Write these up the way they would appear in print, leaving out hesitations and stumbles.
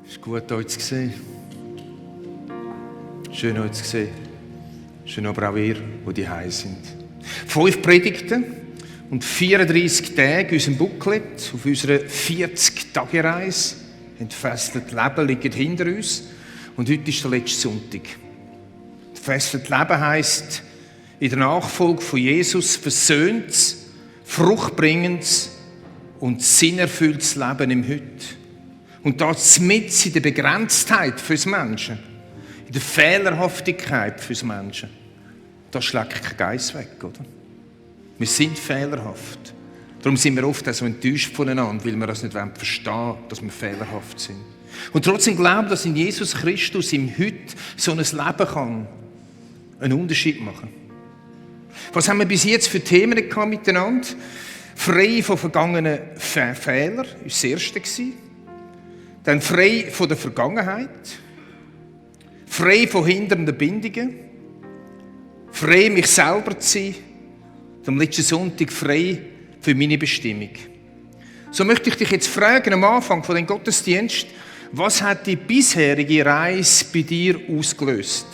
Es ist gut, euch zu sehen. Schön, euch zu sehen. Schön aber auch ihr, die hier sind. 5 Predigten und 34 Tage in unserem Booklet auf unserer 40-Tage-Reise. Entfesselt Leben liegt hinter uns. Und heute ist der letzte Sonntag. Entfesselt Leben heisst, in der Nachfolge von Jesus versöhntes, fruchtbringendes und sinnerfülltes Leben im Heute. Und das mit in der Begrenztheit fürs Menschen, in der Fehlerhaftigkeit fürs Menschen. Das schlägt kein Geist weg, oder? Wir sind fehlerhaft. Darum sind wir oft auch so enttäuscht voneinander, weil wir das nicht verstehen wollen, dass wir fehlerhaft sind. Und trotzdem glauben, dass in Jesus Christus im Heute so ein Leben kann einen Unterschied machen. Was haben wir bis jetzt für Themen gehabt miteinander? Frei von vergangenen Fehlern war das erste. Dann frei von der Vergangenheit. Frei von hindernden Bindungen. Frei, mich selber zu sein. Und am letzten Sonntag frei für meine Bestimmung. So möchte ich dich jetzt fragen, am Anfang von dem Gottesdienst, was hat die bisherige Reise bei dir ausgelöst?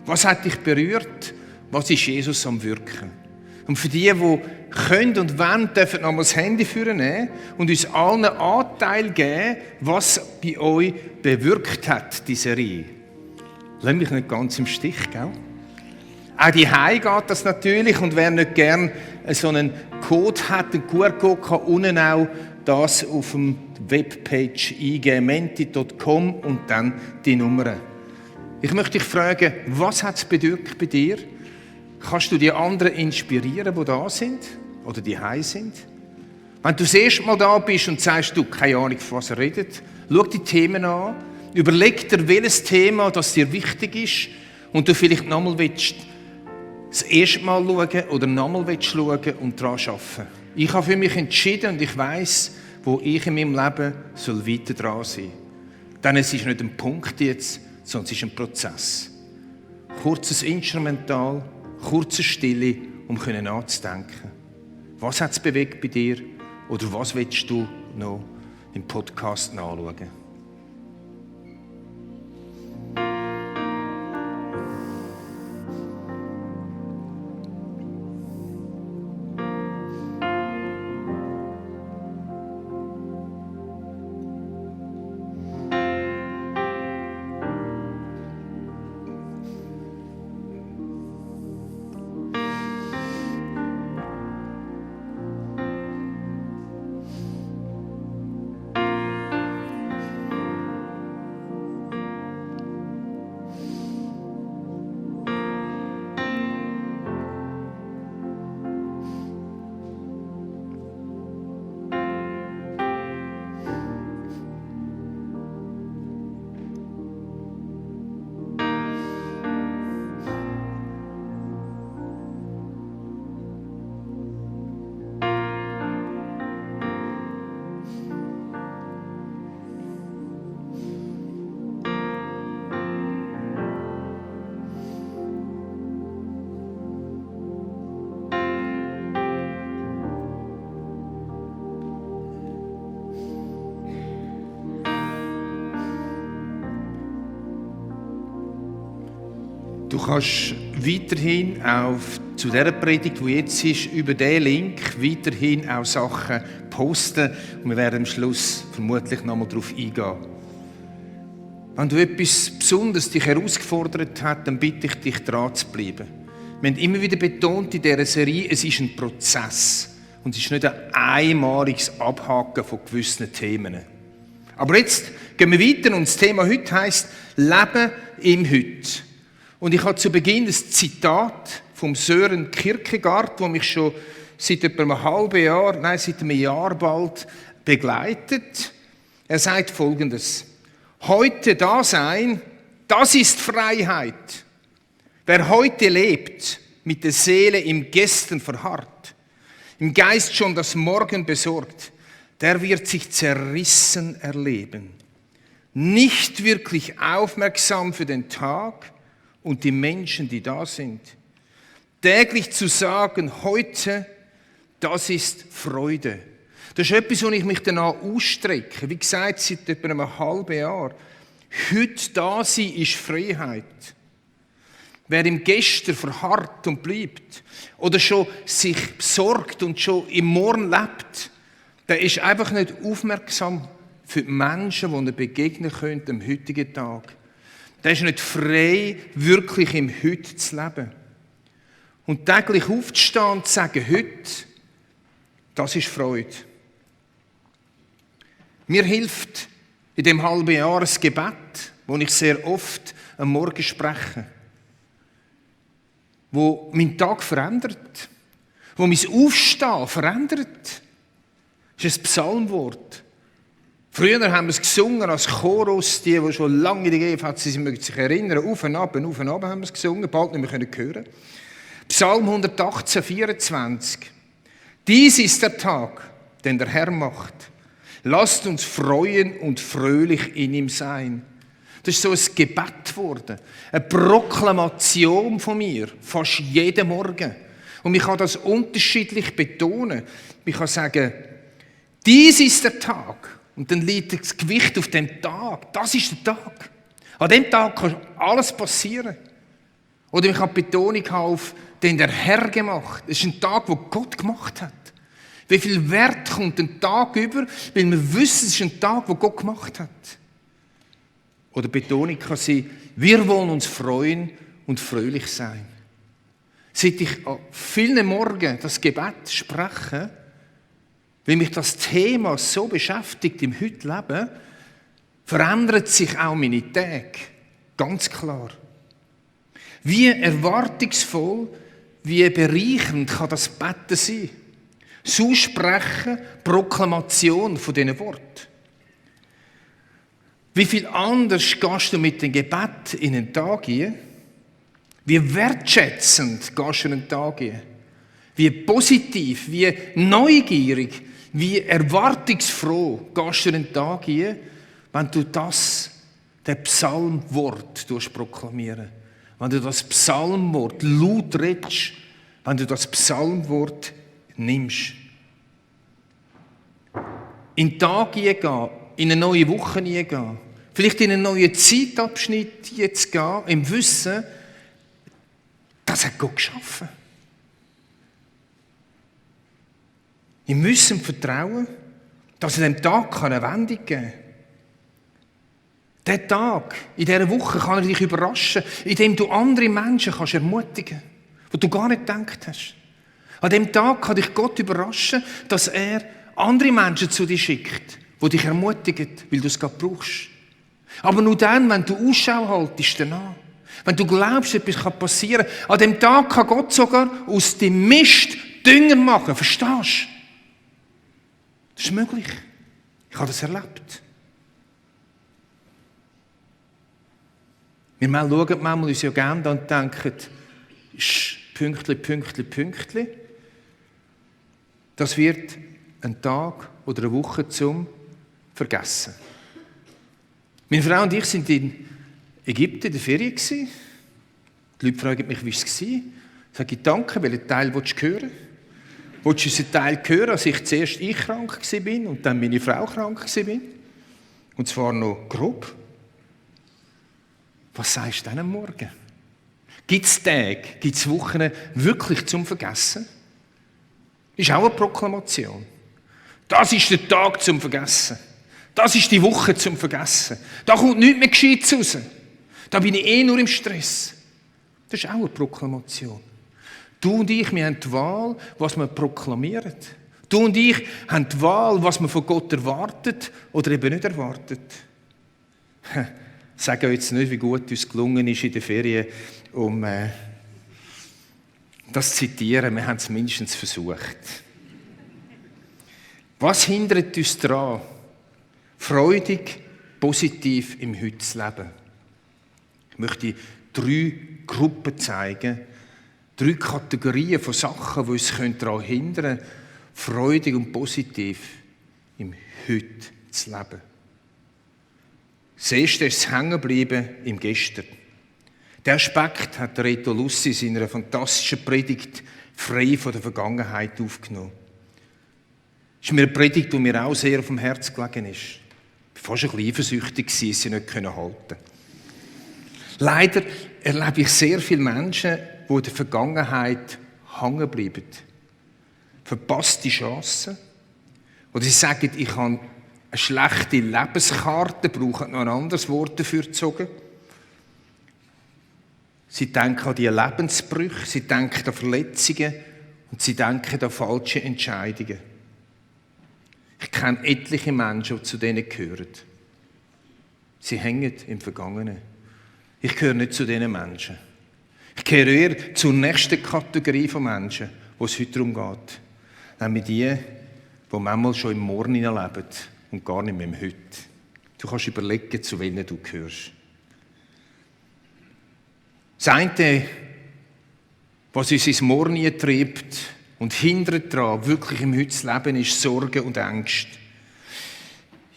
Was hat dich berührt? Was ist Jesus am Wirken? Und für die können und wollen, dürfen nochmal das Handy nehmen und uns allen Anteil geben, was bei euch bewirkt hat, diese Reihe. Lass mich nicht ganz im Stich, gell? Auch die Hause geht das natürlich, und wer nicht gern so einen Code hat, einen QR-Code, kann unten auch das auf dem Webpage eingeben, menti.com, und dann die Nummern. Ich möchte dich fragen, was hat es bewirkt bei dir? Kannst du die anderen inspirieren, die da sind oder die Hause sind? Wenn du das erste Mal da bist und sagst, du keine Ahnung, von was er redet, schau die Themen an, überleg dir, welches Thema das dir wichtig ist und du vielleicht nochmal willst, das erste Mal schauen oder nochmal schauen und daran arbeiten. Ich habe für mich entschieden und ich weiss, wo ich in meinem Leben weiter dran sein soll. Denn es ist nicht ein Punkt jetzt, sondern es ist ein Prozess. Kurzes Instrumental, kurze Stille, um nachzudenken. Was hat es bewegt bei dir? Oder was willst du noch im Podcast nachschauen? Du kannst weiterhin zu dieser Predigt, die jetzt ist, über diesen Link weiterhin auch Sachen posten. Und wir werden am Schluss vermutlich nochmal darauf eingehen. Wenn du etwas Besonderes dich herausgefordert hat, dann bitte ich dich, dran zu bleiben. Wir haben immer wieder betont in dieser Serie, es ist ein Prozess. Und es ist nicht ein einmaliges Abhaken von gewissen Themen. Aber jetzt gehen wir weiter und das Thema heute heisst Leben im Heute. Und ich habe zu Beginn ein Zitat vom Sören Kierkegaard, das mich schon seit etwa seit einem Jahr bald begleitet. Er sagt Folgendes: Heute da sein, das ist Freiheit. Wer heute lebt, mit der Seele im Gestern verharrt, im Geist schon das Morgen besorgt, der wird sich zerrissen erleben. Nicht wirklich aufmerksam für den Tag und die Menschen, die da sind. Täglich zu sagen, heute, das ist Freude. Das ist etwas, wo ich mich danach ausstrecke. Wie gesagt, seit etwa einem halben Jahr. Heute da sein ist Freiheit. Wer im Gestern verharrt und bleibt oder schon sich besorgt und schon im Morgen lebt, der ist einfach nicht aufmerksam für die Menschen, die er begegnen könnte am heutigen Tag. Der ist nicht frei, wirklich im Heute zu leben. Und täglich aufzustehen und zu sagen, heute, das ist Freude. Mir hilft in dem halben Jahr ein Gebet, das ich sehr oft am Morgen spreche, wo meinen Tag verändert, wo mein Aufstehen verändert. Das ist ein Psalmwort. Früher haben wir es gesungen als Chorus, die schon lange in der GF sind, sie mögen sich erinnern, auf und ab haben wir es gesungen, bald nicht mehr hören. Psalm 118, 24. Dies ist der Tag, den der Herr macht. Lasst uns freuen und fröhlich in ihm sein. Das ist so ein Gebet geworden. Eine Proklamation von mir, fast jeden Morgen. Und ich kann das unterschiedlich betonen. Ich kann sagen, dies ist der Tag. Und dann liegt das Gewicht auf dem Tag. Das ist der Tag. An dem Tag kann alles passieren. Oder ich kann die Betonung auf den der Herr gemacht. Es ist ein Tag, den Gott gemacht hat. Wie viel Wert kommt ein Tag über, weil wir wissen, es ist ein Tag, den Gott gemacht hat. Oder die Betonung kann sein, wir wollen uns freuen und fröhlich sein. Seit ich an vielen Morgen das Gebet spreche, weil mich das Thema so beschäftigt im heutigen Leben, verändert sich auch meine Tage. Ganz klar. Wie erwartungsvoll, wie bereichernd kann das Beten sein? Das Aussprechen, Proklamation von diesen Worten. Wie viel anders gehst du mit dem Gebet in den Tag hin? Wie wertschätzend gehst du in den Tag hin? Wie positiv, wie neugierig, wie erwartungsfroh gehst du in den Tag hin, wenn du das Psalmwort proklamieren. Wenn du das Psalmwort laut redest, wenn du das Psalmwort nimmst. In den Tag hineingehen, in eine neue Woche hineingehen, vielleicht in einen neuen Zeitabschnitt jetzt gehen, im Wissen, das hat Gott geschaffen. Im Wissen und Vertrauen, dass in diesem Tag eine Wendung geben kann. Dieser Tag, in dieser Woche kann er dich überraschen, indem du andere Menschen kannst ermutigen kannst, die du gar nicht gedacht hast. An diesem Tag kann dich Gott überraschen, dass er andere Menschen zu dir schickt, die dich ermutigen, weil du es gerade brauchst. Aber nur dann, wenn du Ausschau haltest danach, wenn du glaubst, etwas passieren kann, an diesem Tag kann Gott sogar aus dem Mist Dünger machen. Verstehst du? Das ist möglich. Ich habe das erlebt. Wir schauen manchmal unsere Agenda und denken, Pünktli. Das wird ein Tag oder eine Woche zum Vergessen. Meine Frau und ich sind in Ägypten in der Ferien gewesen. Die Leute fragen mich, wie war es? Ich sage, danke, welchen Teil willst du hören? Willst du unseren Teil hören, als zuerst ich krank war und dann meine Frau krank war? Und zwar noch grob. Was sagst du denn am Morgen? Gibt es Tage, gibt es Wochen wirklich zum Vergessen? Ist auch eine Proklamation. Das ist der Tag zum Vergessen. Das ist die Woche zum Vergessen. Da kommt nichts mehr Gescheites raus. Da bin ich nur im Stress. Das ist auch eine Proklamation. Du und ich, wir haben die Wahl, was wir proklamieren. Du und ich haben die Wahl, was man von Gott erwartet oder eben nicht erwartet. Ich sage jetzt nicht, wie gut uns gelungen ist in der Ferien, um das zu zitieren. Wir haben es mindestens versucht. Was hindert uns daran, freudig, positiv im Heute zu leben? Ich möchte 3 Gruppen zeigen, 3 Kategorien von Sachen, die uns daran hindern können, freudig und positiv im Heute zu leben. Das erste ist das Hängenbleiben im Gestern. Der Aspekt hat Reto Lussi in seiner fantastischen Predigt frei von der Vergangenheit aufgenommen. Das ist mir eine Predigt, die mir auch sehr auf dem Herzen gelegen ist. Ich war fast ein bisschen eifersüchtig, sie nicht halten konnte. Leider erlebe ich sehr viele Menschen, die in der Vergangenheit hängen bleiben. Verpasste Chancen. Oder sie sagen, ich habe eine schlechte Lebenskarte, brauchen noch ein anderes Wort dafür gezogen. Sie denken an die Lebensbrüche, sie denken an Verletzungen und sie denken an falsche Entscheidungen. Ich kenne etliche Menschen, die zu denen gehören. Sie hängen im Vergangenen. Ich gehöre nicht zu diesen Menschen. Ich gehöre eher zur nächsten Kategorie von Menschen, wo es heute darum geht. Nämlich die manchmal schon im Morgen leben und gar nicht mehr im Heute. Du kannst überlegen, zu wem du gehörst. Das eine, was uns ins Morgen treibt und hindert daran, wirklich im Heute zu leben, ist Sorge und Angst.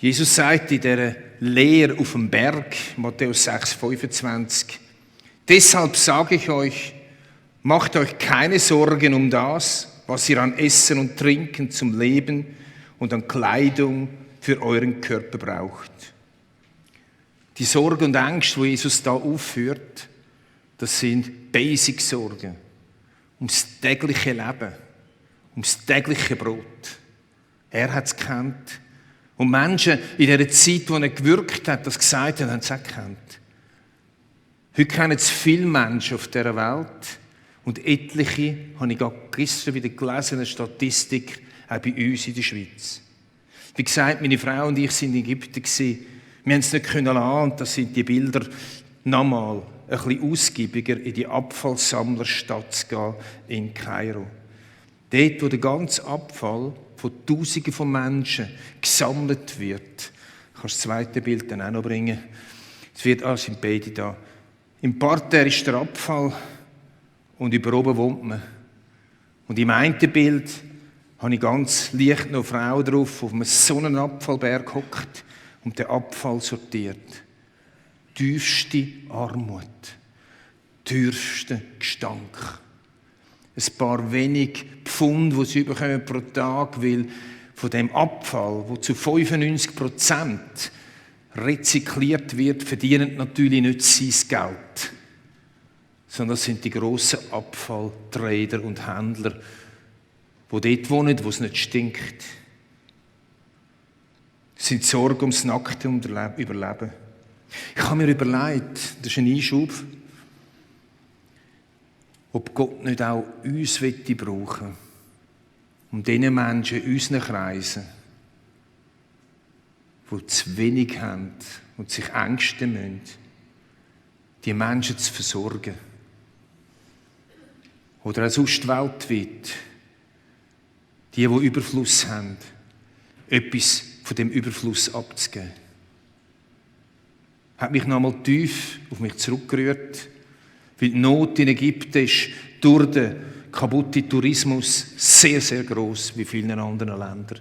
Jesus sagt in dieser Lehre auf dem Berg, Matthäus 6, 25, deshalb sage ich euch, macht euch keine Sorgen um das, was ihr an Essen und Trinken zum Leben und an Kleidung für euren Körper braucht. Die Sorge und Angst, die Jesus da aufführt, das sind Basic-Sorgen ums tägliche Leben, ums tägliche Brot. Er hat es gekannt. Und Menschen in dieser Zeit, wo er gewirkt hat, das gesagt haben, haben es auch gekannt. Heute kennen es viele Menschen auf dieser Welt. Und etliche, habe ich gerade gestern wieder gelesen, eine Statistik, auch bei uns in der Schweiz. Wie gesagt, meine Frau und ich sind in Ägypten gewesen. Wir haben es nicht können lassen, und das sind die Bilder, nochmal ein bisschen ausgiebiger in die Abfallsammlerstadt zu gehen in Kairo. Dort, wo der ganze Abfall von Tausenden von Menschen gesammelt wird. Du kannst das zweite Bild dann auch noch bringen. Es wird, sind beide da. Im Parterre ist der Abfall und über oben wohnt man. Und im einen Bild habe ich ganz leicht noch eine Frau drauf, auf einem Sonnenabfallberg hockt und den Abfall sortiert. Tiefste Armut, tiefster Gestank. Ein paar wenig Pfund, die sie bekommen pro Tag, weil von dem Abfall, der zu 95% rezykliert wird, verdienen natürlich nicht sein Geld, sondern das sind die grossen Abfalltrader und Händler, die dort wohnen, wo es nicht stinkt. Das sind Sorgen ums nackte Überleben. Ich habe mir überlegt, das ist ein Einschub, ob Gott nicht auch uns brauchen will, um diesen Menschen in unseren Kreisen, die zu wenig haben und sich ängsten müssen, die Menschen zu versorgen. Oder auch sonst weltweit, die Überfluss haben, etwas von dem Überfluss abzugeben. Hat mich noch einmal tief auf mich zurückgerührt, weil die Not in Ägypten ist durch den kaputten Tourismus sehr, sehr gross, wie in vielen anderen Ländern.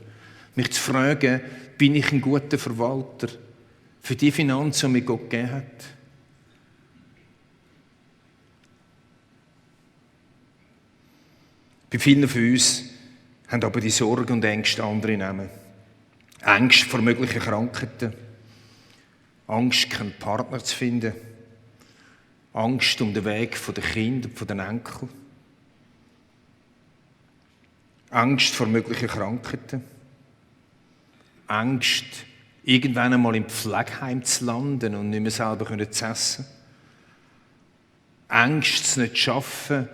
Mich zu fragen, bin ich ein guter Verwalter für die Finanzen, die mir Gott gegeben hat? Bei vielen von uns haben aber die Sorgen und Ängste andere Namen. Angst vor möglichen Krankheiten, Angst, keinen Partner zu finden, Angst um den Weg der Kinder und der Enkel, Angst vor möglichen Krankheiten, Angst, irgendwann einmal im Pflegeheim zu landen und nicht mehr selber zu essen, Angst, es nicht zu schaffen,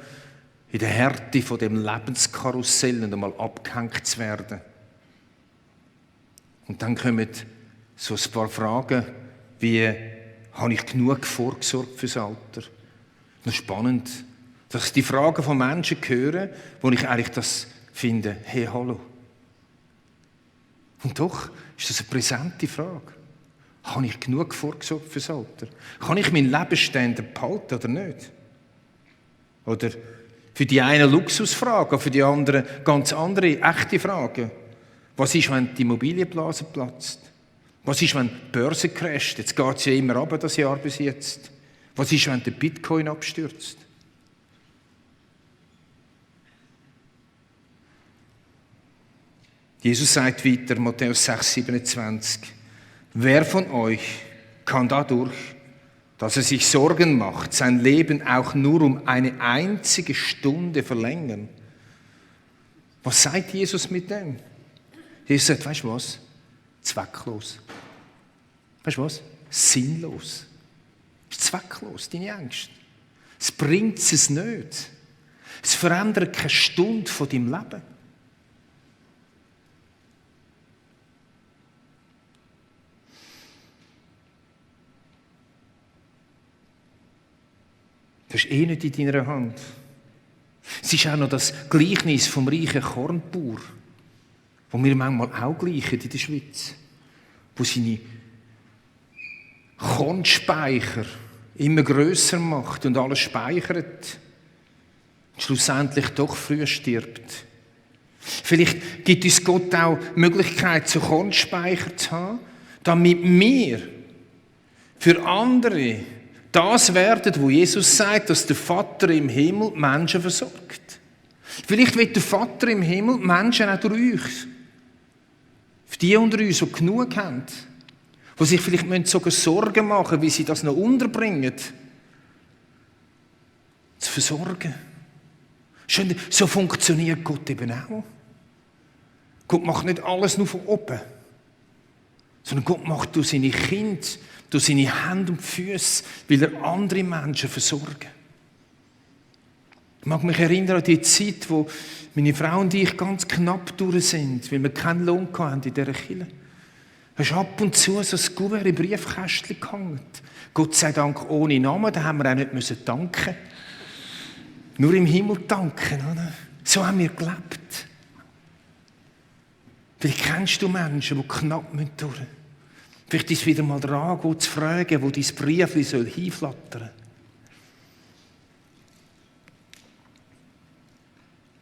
in der Härte von dem Lebenskarussell und einmal abgehängt zu werden. Und dann kommen so ein paar Fragen, wie, habe ich genug vorgesorgt fürs Alter? Das ist spannend, dass ich die Fragen von Menschen höre, wo ich eigentlich das finde, hey, hallo. Und doch ist das eine präsente Frage. Habe ich genug vorgesorgt fürs Alter? Kann ich meinen Lebensstandard behalten oder nicht? Oder für die einen Luxusfragen, für die anderen ganz andere, echte Fragen. Was ist, wenn die Immobilienblase platzt? Was ist, wenn die Börse crasht? Jetzt geht es ja immer runter, das Jahr bis jetzt. Was ist, wenn der Bitcoin abstürzt? Jesus sagt weiter, Matthäus 6, 27, wer von euch kann dadurch, dass er sich Sorgen macht, sein Leben auch nur um eine einzige Stunde verlängern? Was sagt Jesus mit dem? Jesus sagt, weißt du was? Zwecklos. Weißt du was? Sinnlos. Zwecklos, deine Ängste. Es bringt es nicht. Es verändert keine Stunde von deinem Leben. Das ist nicht in deiner Hand. Es ist auch noch das Gleichnis vom reichen Kornbauer, wo wir manchmal auch gleichen in der Schweiz, wo seine Kornspeicher immer grösser macht und alles speichert und schlussendlich doch früher stirbt. Vielleicht gibt uns Gott auch die Möglichkeit, so Kornspeicher zu haben, damit wir für andere das werden, wo Jesus sagt, dass der Vater im Himmel die Menschen versorgt. Vielleicht wird der Vater im Himmel die Menschen auch durch euch, für die unter uns, die genug haben, die sich vielleicht sogar Sorgen machen, wie sie das noch unterbringen, zu versorgen. Schön, so funktioniert Gott eben auch. Gott macht nicht alles nur von oben, sondern Gott macht durch seine Kinder, durch seine Hände und Füße, will er andere Menschen versorgen. Ich mag mich erinnern an die Zeit, wo meine Frau und ich ganz knapp durch sind, weil wir keinen Lohn hatten in dieser Kirche. Da ist ab und zu so ein Kuvert im Briefkästchen gehangen. Gott sei Dank ohne Namen, da haben wir auch nicht danken. Nur im Himmel danken, oder? So haben wir gelebt. Vielleicht kennst du Menschen, die knapp durch müssen. Vielleicht ist es wieder mal dran, Gott zu fragen, wo dein Briefchen hinflattern soll.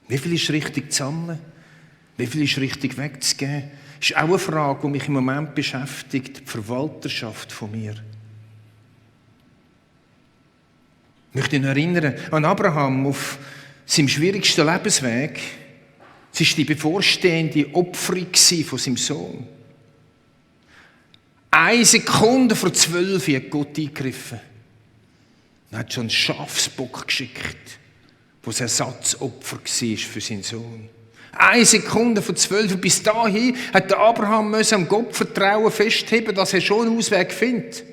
Wie viel ist richtig zu sammeln? Wie viel ist richtig wegzugeben? Das ist auch eine Frage, die mich im Moment beschäftigt, die Verwalterschaft von mir. Ich möchte ihn erinnern an Abraham auf seinem schwierigsten Lebensweg. Es war die bevorstehende Opferung von seinem Sohn. 1 Sekunde vor 12 hat Gott eingegriffen. Er hat schon einen Schafsbock geschickt, der das Ersatzopfer war für seinen Sohn. 1 Sekunde vor 12. Bis dahin hat Abraham am Gottvertrauen festheben, dass er schon einen Ausweg findet.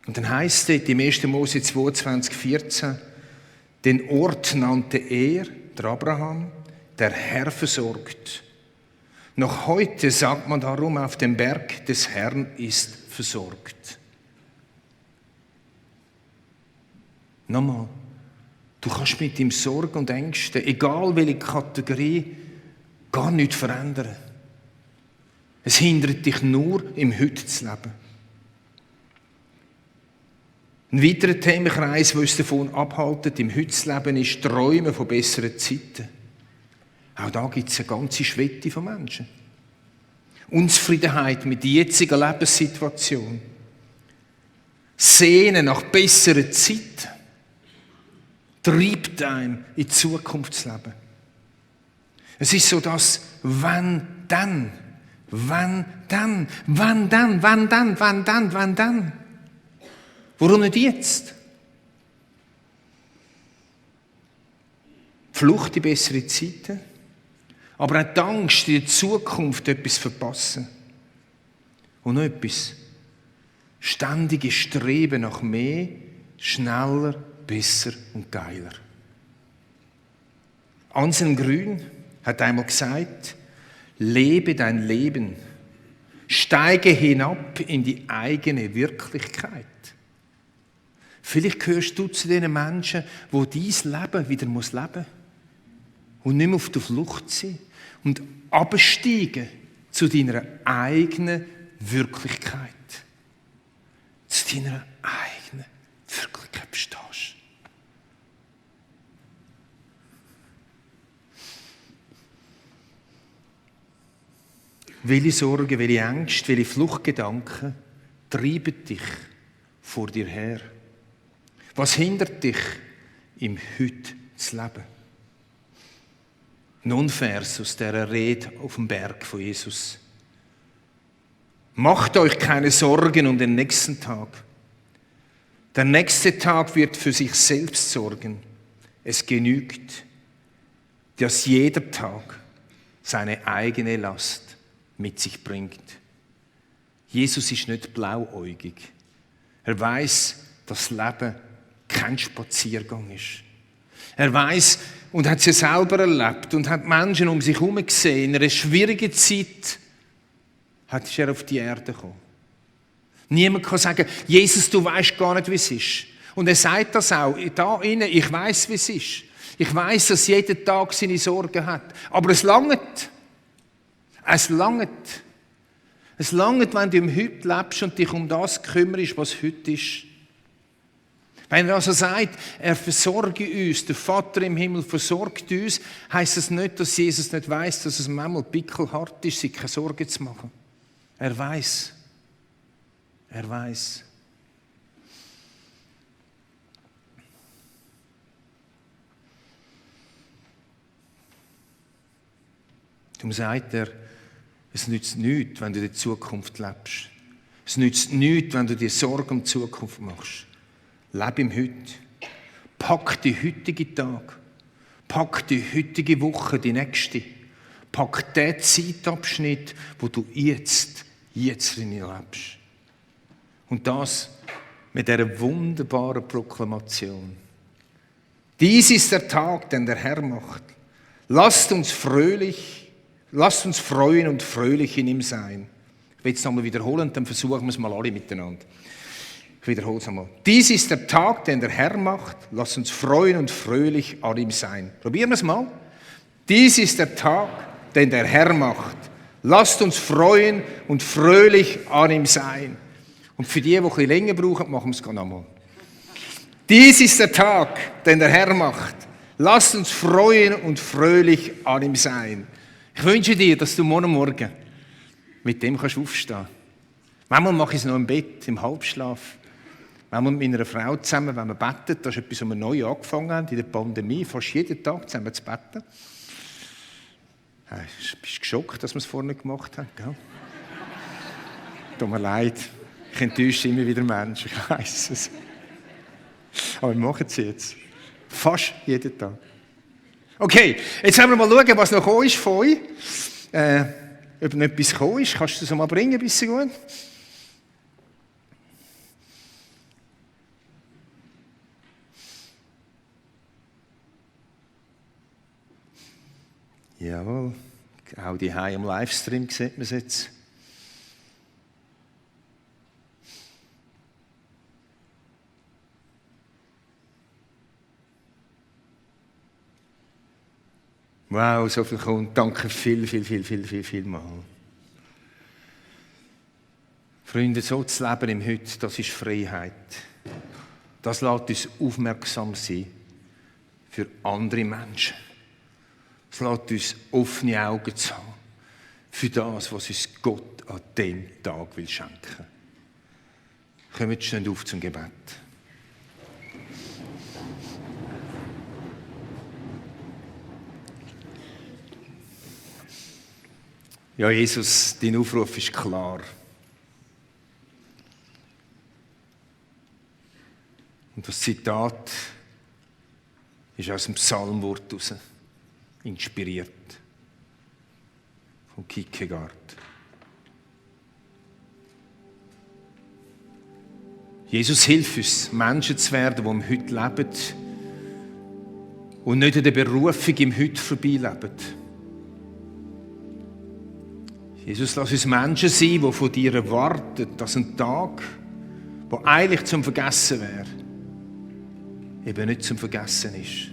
Und dann heisst es im 1. Mose 22, 14, den Ort nannte er, der Abraham, der Herr versorgt. Noch heute sagt man darum, auf dem Berg des Herrn ist versorgt. Nochmal, du kannst mit dem Sorgen und Ängsten, egal welche Kategorie, gar nichts verändern. Es hindert dich nur, im Heute zu leben. Ein weiterer Themenkreis, der uns davon abhält, im Heute zu leben, ist Träumen von besseren Zeiten. Auch da gibt es eine ganze Schwette von Menschen. Unzufriedenheit mit der jetzigen Lebenssituation. Sehnen nach besseren Zeiten treibt einem in die Zukunft zu leben. Es ist so, dass wenn dann. Warum nicht jetzt? Flucht in bessere Zeiten, aber auch die Angst, in der Zukunft etwas zu verpassen. Und noch etwas. Ständiges Streben nach mehr, schneller, besser und geiler. Anselm Grün hat einmal gesagt, lebe dein Leben, steige hinab in die eigene Wirklichkeit. Vielleicht gehörst du zu den Menschen, die dein Leben wieder leben muss und nicht mehr auf der Flucht sind und absteigen zu deiner eigenen Wirklichkeit. Zu deiner eigenen Wirklichkeit, verstehst du? Welche Sorgen, welche Ängste, welche Fluchtgedanken treiben dich vor dir her? Was hindert dich, im Heute das Leben. Nun Vers aus dieser Rede auf dem Berg von Jesus. Macht euch keine Sorgen um den nächsten Tag. Der nächste Tag wird für sich selbst sorgen. Es genügt, dass jeder Tag seine eigene Last mit sich bringt. Jesus ist nicht blauäugig. Er weiß, dass das Leben kein Spaziergang ist. Er weiß und hat es selber erlebt und hat Menschen um sich herum gesehen. In einer schwierigen Zeit ist er auf die Erde gekommen. Niemand kann sagen, Jesus, du weißt gar nicht, wie es ist. Und er sagt das auch, da innen, ich weiß, wie es ist. Ich weiß, dass jeden Tag seine Sorgen hat. Aber es langt. Es langt. Es langt, wenn du im Heute lebst und dich um das kümmerst, was heute ist. Wenn er also sagt, er versorge uns, der Vater im Himmel versorgt uns, heisst das nicht, dass Jesus nicht weiss, dass es manchmal pickelhart ist, sich keine Sorgen zu machen. Er weiß. Er weiß. Darum sagt er, es nützt nichts, wenn du in der Zukunft lebst. Es nützt nichts, wenn du dir Sorgen um die Zukunft machst. Lebe im Heute. Pack den heutigen Tag. Pack die heutige Woche, die nächste. Pack den Zeitabschnitt, wo du jetzt drin lebst. Und das mit dieser wunderbaren Proklamation. Dies ist der Tag, den der Herr macht. Lasst uns freuen und fröhlich in ihm sein. Ich will es nochmal wiederholen und dann versuchen wir es mal alle miteinander. Ich wiederhole es einmal. Dies ist der Tag, den der Herr macht. Lasst uns freuen und fröhlich an ihm sein. Probieren wir es mal. Dies ist der Tag, den der Herr macht. Lasst uns freuen und fröhlich an ihm sein. Und für die, die ein bisschen länger brauchen, machen wir es noch einmal. Dies ist der Tag, den der Herr macht. Lasst uns freuen und fröhlich an ihm sein. Ich wünsche dir, dass du morgen mit dem aufstehen kannst. Manchmal mache ich es noch im Bett, im Halbschlaf. Manchmal mit meiner Frau zusammen, wenn wir beten. Das ist etwas, was wir neu angefangen haben in der Pandemie, fast jeden Tag zusammen zu beten. Du bist geschockt, dass wir es vorher nicht gemacht haben, gell? Tut mir leid, ich enttäusche immer wieder Menschen, ich weiss es. Aber wir machen es jetzt. Fast jeden Tag. Okay, jetzt wollen wir mal schauen, was noch gekommen ist von euch. Ob noch etwas gekommen ist, kannst du das mal bringen, ein bisschen gut? Jawohl, auch die Hause im Livestream sieht man es jetzt. Wow, so viel kommt. Danke viel mal. Freunde, so zu leben im Heute, das ist Freiheit. Das lässt uns aufmerksam sein für andere Menschen. Es lässt uns offene Augen zu haben für das, was uns Gott an diesem Tag will schenken. Kommt schnell auf zum Gebet. Ja, Jesus, dein Aufruf ist klar. Und das Zitat ist aus dem Psalmwort heraus inspiriert. Von Kierkegaard. Jesus, hilf uns, Menschen zu werden, die im Heute leben und nicht an der Berufung im Heute vorbeileben. Jesus, lass uns Menschen sein, die von dir erwarten, dass ein Tag, der eigentlich zum Vergessen wäre, eben nicht zum Vergessen ist.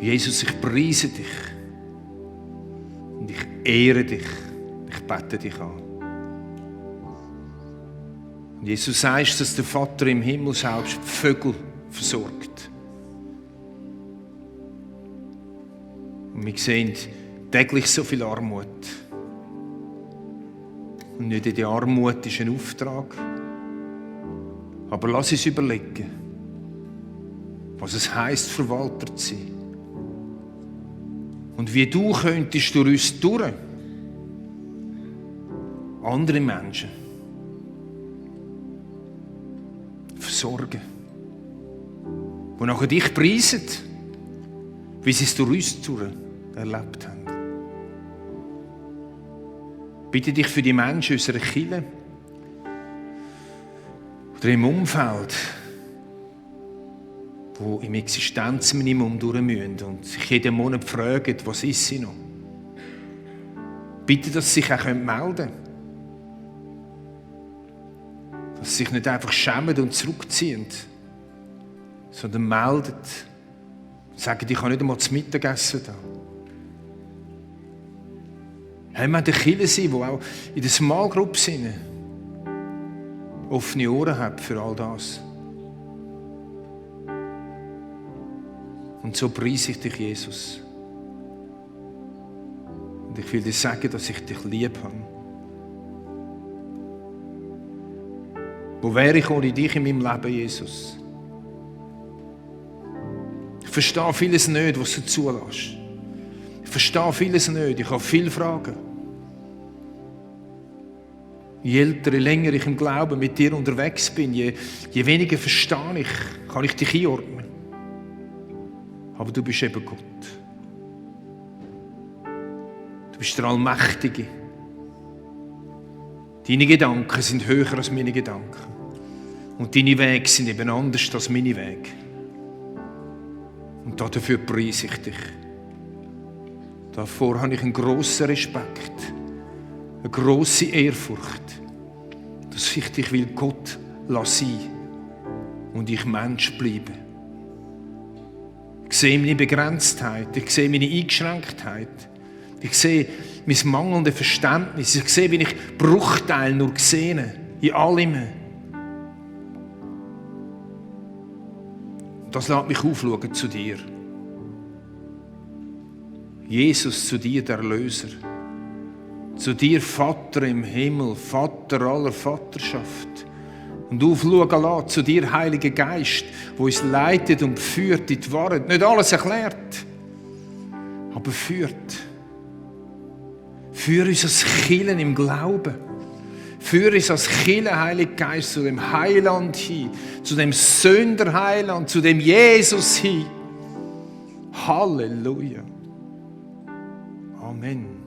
Jesus, ich preise dich und ich ehre dich, ich bete dich an. Und Jesus, sagst, dass der Vater im Himmel selbst die Vögel versorgt. Und wir sehen täglich so viel Armut. Und nicht in der Armut ist ein Auftrag, Aber lass uns überlegen, was es heisst, Verwalter zu sein. Und wie du könntest durch uns durch andere Menschen versorgen, die nachher dich preisen, wie sie es durch uns durch erlebt haben. Bitte dich für die Menschen unserer Kirche oder im Umfeld, die im Existenzminimum durch müssen und sich jeden Monat fragen, was ist sie noch? Bitte, dass sie sich auch melden können. Dass sie sich nicht einfach schämen und zurückziehen, sondern melden und sagen, ich kann nicht einmal zu Mittagessen da. Wir wollen Kirche sein, die auch in der Small Group sind, offene Ohren hat für all das. Und so preise ich dich, Jesus. Und ich will dir sagen, dass ich dich lieb habe. Wo wäre ich ohne dich in meinem Leben, Jesus? Ich verstehe vieles nicht, was du zulässt. Ich verstehe vieles nicht. Ich habe viele Fragen. Je älter, je länger ich im Glauben mit dir unterwegs bin, je weniger verstehe ich, kann ich dich einordnen. Aber du bist eben Gott. Du bist der Allmächtige. Deine Gedanken sind höher als meine Gedanken. Und deine Wege sind eben anders als meine Wege. Und dafür preise ich dich. Davor habe ich einen grossen Respekt, eine grosse Ehrfurcht, dass ich dich will Gott sein und ich Mensch bleibe. Ich sehe meine Begrenztheit, ich sehe meine Eingeschränktheit, ich sehe mein mangelndes Verständnis, ich sehe, wie ich Bruchteile nur sehe, in allem. Das lässt mich aufschauen zu dir. Jesus, zu dir, der Erlöser. Zu dir, Vater im Himmel, Vater aller Vaterschaft. Und aufschauen lassen zu dir, Heiliger Geist, der uns leitet und führt in die Wahrheit. Nicht alles erklärt, aber führt. Führ uns als Kirche im Glauben. Führ uns als Kirche, Heiliger Geist, zu dem Heiland hin, zu dem Sünderheiland, zu dem Jesus hin. Halleluja. Amen.